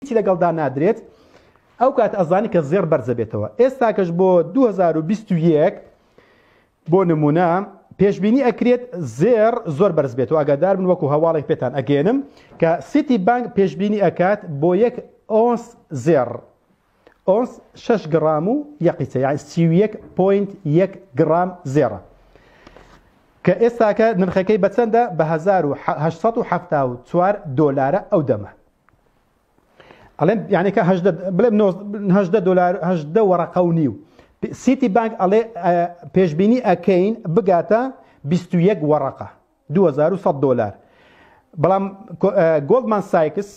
هیچی لەگەڵدا نادرێت ئەو کات ئەزانی کە زێڕ بەرزەبێتەوە. ئێستاکەش بۆ 2021 بۆ نمونە پێشبینی ئەکرێت زێڕ زۆر بەرز بێت و ئاگادار بن وەکو هەواڵێک پێتان ئەگەێنم کە سیتی بانک پێشبینی ئەکات بۆ یەک ئۆنس زێڕ ئۆنس 6 گڕام و یەقیچە یعنی 31.1 گڕام زێڕە کە ئێستاکە نرخەکەی بەچەندە بە 1874 دۆلارە ئەو دەمە ئەڵێم یعنی کە هەژدە بڵێم هەژدە دۆلار هەژدە وەڕەقە و نیو سیتی بانک ئەڵێ پێشبینی ئەکەین بگاتە 21 وەڕەقە 2100 دۆلار بەڵام گۆلدمان سایکس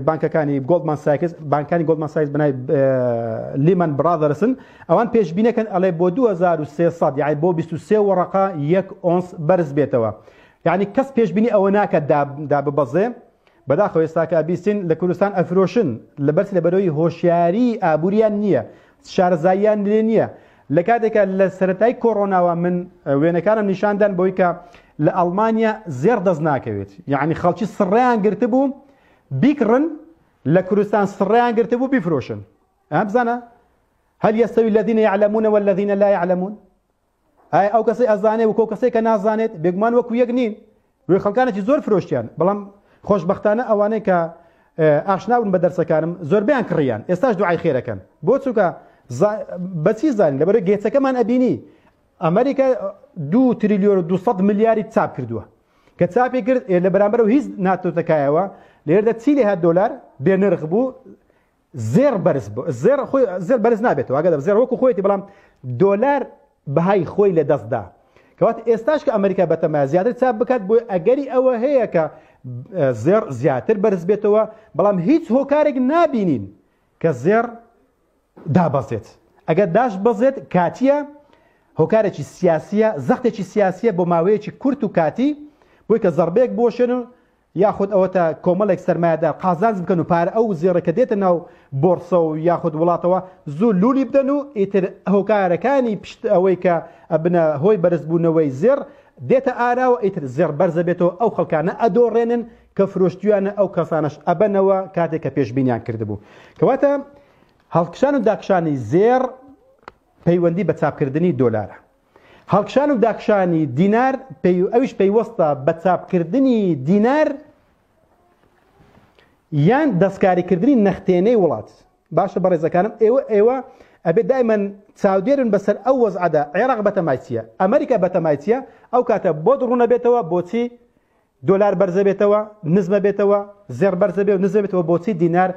بانکەکانی گۆلدمان سایکس بانکانی گۆلدمان سایکس بەناوی لیمان برادەرسن ئەوان پێشبینەکەن ئەڵێ بۆ 2300 یعنی بۆ 23 وەڕەقە یەک ئۆنس بەرز بێتەوە یعنی کەس پێشبینی ئەوە ناکە داببەزێ بەداخەوە ئێستاکە ئەبیستین لە کوردستان ئەفرۆشن لەبەرچ لەبەرەوەی هۆشیاری ئابووریان نییە شارەزاییان لێ نییە لە کاتێکە لە سەتای کۆرۆناوە من وێنەکانم نیشاندان بۆی کە لە ئەڵمانیا زێڕ دەست ناکەوێت یعنی خەڵکی سڕیان گرتبوو بیکڕن لە کوردستان سڕیان گرتبوو بیفرۆشن ئەم بزانە هل يستوي الذين يعلمون والذين لا يعلمون ئایا ئەو کەسەی ئەزانێ وکۆ کەسێک کە نازانێت بێگومان وەکو یەک نین وێ خەڵکانێکی زۆر فرۆشتیان بەڵام خۆشببختانە ئەوانەی کە ئاشناون بە دەرسەکانم زۆربیان کڕیان ئێستاش دوعای خێرەکەن بۆ چووکە بەچی زانین لەبەرە گێچەکەمان ئەبینی ئەمریکا دو تریلیۆن و 200 ملیاری چاپ کردووە کە چاپی کرد لە بەرامبەر و هیچ ناتۆتەکایەوە لێردا چی لێ هات دۆلار بێنرخ بوو زێڕ بەرز بۆ زێڕ خۆی زێڕ بەرز نابێتەوە ئەگەر زێڕ وەکو خۆیەتی بەڵام دۆلار بەهای خۆی لە دەست دا کەواتە ئێستاش کە ئەمریکا بەتەما زیاتر چاپ بکات بۆی ئەگەری ئەوە هەیە کە زێڕ زیاتر بەرز بێتەوە بەڵام هیچ هۆکارێک نابینین کە زێڕ دابەزێت ئەگەر داش بەزێت کاتیە هۆکارێکی سیاسیە زەختێکی سیاسیە بۆ ماوەیەکی کورت و کاتی بۆی کە زەربەیەک بۆشێن و یاخود ئەوەتا کۆمەڵێک سەرمایەدار قازانج بکەن و پارە ئەو زێڕە کە دێتە ناو بۆرسە و یاخود وڵاتەوە زوو لولی بدەن و ئیتر هۆکارەکانی پشت ئەوەی کە ئەبنە هۆی بەرزبوونەوەی زێڕ دێتە ئاراوە ئیتر زێڕ بەرزەبێتەوە ئەو خەڵکانە ئەدۆڕێنن کە فرۆشتویانە ئەو کەسانەش ئەبەنەوە کاتێک کە پێشبینیان کردبوو کەواتە هەڵکشان و داکشانی زێڕ پەیوەندی بە چاپکردنی دۆلارە. هەڵکشان و داکشانی دینار ئەویش پەیوەستە بە چاپکردنی دینار یان دەستکاریکردنی نەختێنەی وڵات. باشە بەڕێزەکانم ئێوە ئێوە ئەبێ دایمەن چاودێرن بەسەر ئەو وەزعەدا عێراق بەتەمای چییە ئەمریکا بەتەمای چییە ئەو کاتە بۆت ڕوونەبێتەوە بۆچی دۆلار بەرزەبێتەوە نزمەبێتەوە زێڕ بەرزەبێ و نزمەبێتەوە بۆچی دینار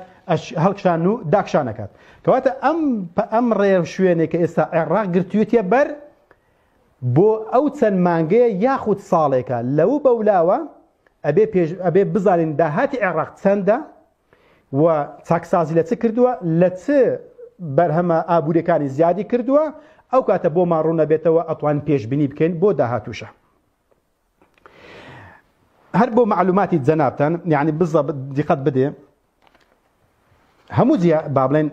هەڵکشان و داکشان ئەکات کەواتە ئەم ئەم ڕێ شوێنێک کە ئێستا عێراق گرتوێتیە بەر بۆ ئەو چەند مانگەیە یاخود ساڵێکە لەو بەولاوە ئەبێ پێش ئەبێ بزانین داهاتی عێراق چەندە و چاکسازی لە چ کردووە لە چ بەرهەمە ئابووریەکانی زیادی کردووە ئەو کاتە بۆمان ڕوون نەبێتەوە ئەتوان پێشبینی بکەین بۆ داهاتووشە هەر بۆ معلوماتی جەنابتان یعنی بزە دیقەت بدێ هەموو جیا با بڵێن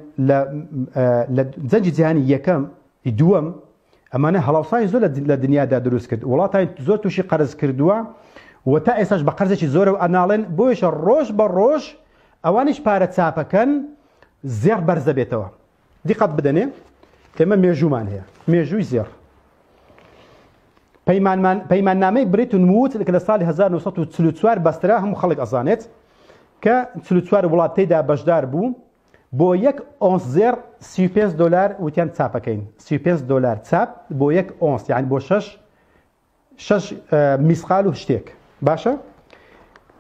لە جەنگی جیهانی یەکەم دووەم ئەمانە هەڵاوسانی زۆر لە دنیادا دروست کرد وڵاتانی زۆر تووشی قەرز کردووە و تا ئێستاش بە قەرزێکی زۆرەوە ئەناڵێن بۆیشە ڕۆژ بە ڕۆژ ئەوانیش پارە چاپەکەن زێڕ بەرزە بێتەوە دیقەت بدەنێ ئێمە مێژوومان هەیە مێژووی زێڕ پەیماننامەی بریتون وودز کە لە ساڵی 1944 بەسترا هەموو خەڵک ئەزانێت کە 44 وڵات تێدا بەشدار بوو بۆ یەک ئۆنس زێڕ 35 دلار وتیان چاپەکەین 35 دلار چاپ بۆ یەک ئۆنس یعنی بۆ شەش شەش میسقال و شتێک باشە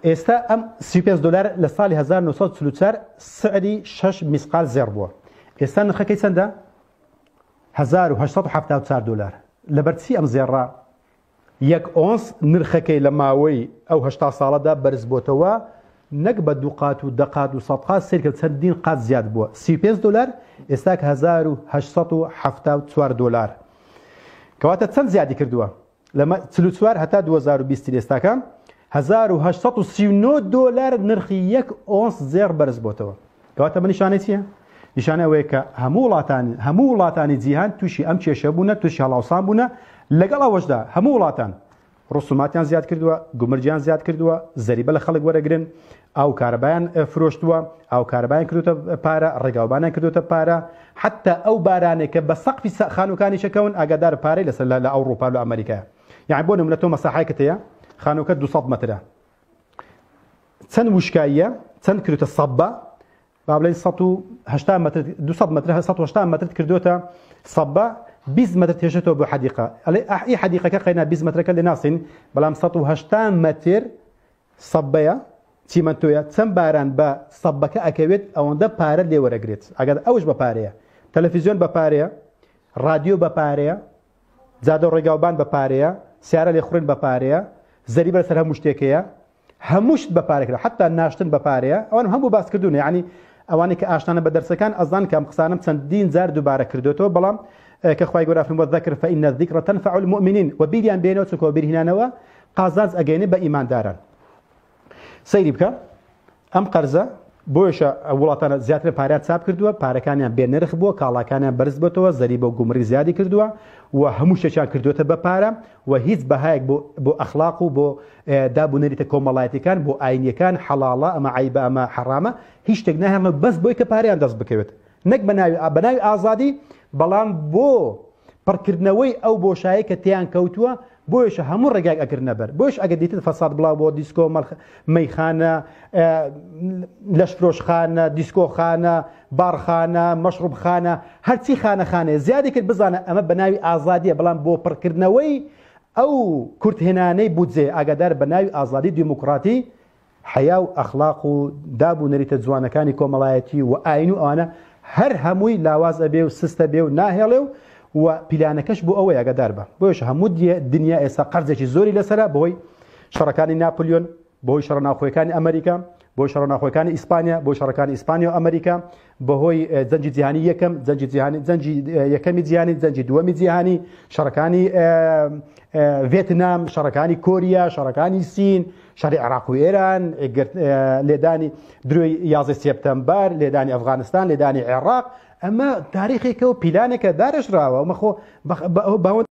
ئێستا ئەم 35 دلار لە ساڵی 1944 سعری 6 میسقال زێڕ بووە ئێستا نرخەکەی چەندە 1874 دلار لەبەر چی ئەم زێڕە یەک ئۆنس نرخەکەی لە ماوەی ئەو هەشتا ساڵەدا بەرز بۆتەوە نەک بە دوو قات و دە قات و سەد قات سەیرکە چەندین قات زیاد بووە 35 دلار ئێستا کە 1874 دلار کەواتە چەند زیادی کردووە لە 44 هەتا 2020 ئێستاکە 1839 دۆلار نرخی یەک ئۆنس زێڕ بەرز بۆتەوە کەواتە بە نیشانەی چییە؟ نیشانە ئەوەیە کە هەموو وڵاتان هەموو وڵاتانی جیهان تووشی ئەم کێشە بوونە تووشی هەڵاوسان بوونە لەگەڵ ئەوەشدا هەموو وڵاتان ڕسوماتیان زیاد کردووە، گومرگیان زیاد کردووە، زەریبە لە خەڵک وەرەگرن، ئاو کارەبایان فرۆشتووە، ئاو کارەبایان کردوتە پارە، ڕێگاوبانیان کردوتە پارە، حتا ئەو بارانێک کە بە سەقفی خانووکانی شەکەون ئاگادار پارەی لەسەر لە ئەوڕوپا لە ئەمریکا. یعنی بۆ نمونە تۆ مەساحەیەکت هەیە، خانووکە 200 مەترە، چەند وشکاییە، چەند کردوتە سەبە، با بڵێین 180 مەتر 200 مەتر 180 مەترت کردوتە سەبە 20 مەتر تێشێتەوە بۆ حەدیقە ئەڵێ ئی حەدیقەکە قەینا 20 مەترەکە لێ ناسین بەڵام 180 مەتر سەبەیە چیمەنتۆیە چەند باران بە سەبەکە ئەکەوێت ئەوەندە پارە لێ وەرەگرێت ئەگەر ئەوش بە پارەیە تەلەفیزیۆن بە پارەیە ڕادیۆ بە پارەیە جادە و ڕێگاوبان بە پارەیە سیارە لێخوڕین بە پارەیە زەریبە لەسەر هەموو شتێکەیە هەموو شت بە پارە کرا حتا ناشتن بە پارەیە ئەوانم هەموو باس کردوونە یعنی ئەوانەی کە ئاشنانە بە دەرسەکان ئەزان کە ئەم قسانم چەندین جار دووبارە کردوێتەوە بەڵام کە خوای گەورە فەرمووە ذکر فإن الذکر تنفع المؤمنین و بیریان بێنەوە چونکە بیرهێنانەوە قازانج ئەگەینێ بە ئیمانداران سەیری بکە ئەم قەرزە بۆیشە وڵاتانە زیاتر پاریان چاپ کردووە، پارەکانیان بێ نرخ بووە، کاڵاکانیان بەرز بۆتەوە، زەریبە و گومرگ زیادی کردووە و هەموو شتێکیان کردووەتە بە پارە و هیچ بەهایەک بۆ بۆ ئەخلاق و بۆ داب و نەریتە کۆمەڵایەتیەکان بۆ ئاینیەکان حەڵاڵە ئەمە عەیبە ئەمە حەڕامە هیچ شتێک ناهێڵن بەس بۆی کە پارەیان دەست بکەوێت نەک بە ناوی بە ناوی ئازادی بەڵام بۆ پڕکردنەوەی ئەو بۆشایەی کە تێیان کەوتووە بۆیشە هەموو ڕێگایەک ئەگرنە بەر بۆیش ئەگەر دیتت فەساد بڵاو بۆ دیسکۆ مەیخانە لەشفرۆشخانە دیسکۆخانە باڕخانە مەشروبخانە هەرچی خانەخانەیە زیادی کرد بزانە ئەمە بە ناوی ئازادیە بەڵام بۆ پڕکردنەوەی ئەو کورتهێنانەی بودجێ ئاگادار بە ناوی ئازادی دیموکراتی حەیا و ئەخلاق و داب و نەریتە جوانەکانی کۆمەڵایەتی و ئاین و ئەوانە هەر هەمووی لاواز ئەبێ و سست ئەبێ و ناهێڵێ و و پیلانەکەش بۆ ئەوەیە ئاگادار بە بۆیەش هەموو دنیا ئێستا قەرزێکی زۆری لەسەرە بەهۆی شەڕەکانی ناپلیۆن بەهۆی شەڕە ناوخۆیەکانی ئەمریکا بۆی شەڕە ناوخۆیەکانی ئیسپانیا بۆی شەڕەکانی ئیسپانیا و ئەمریکا بەهۆی جەنگی جیهانی یەکەم جەنگی جیهانی جەنگی یەکەمی جیهانی جەنگی دووەمی جیهانی شەڕەکانی ڤێتنام شەڕەکانی کۆریا شەڕەکانی سین شەڕی عێراق و ئێران لێدانی درۆی 11 سێپتەمبەر لێدانی ئەفغانستان لێدانی عێراق ئەمە تاریخێکە و پیلانێکە دارێژراوە ئەمە خۆ باوە.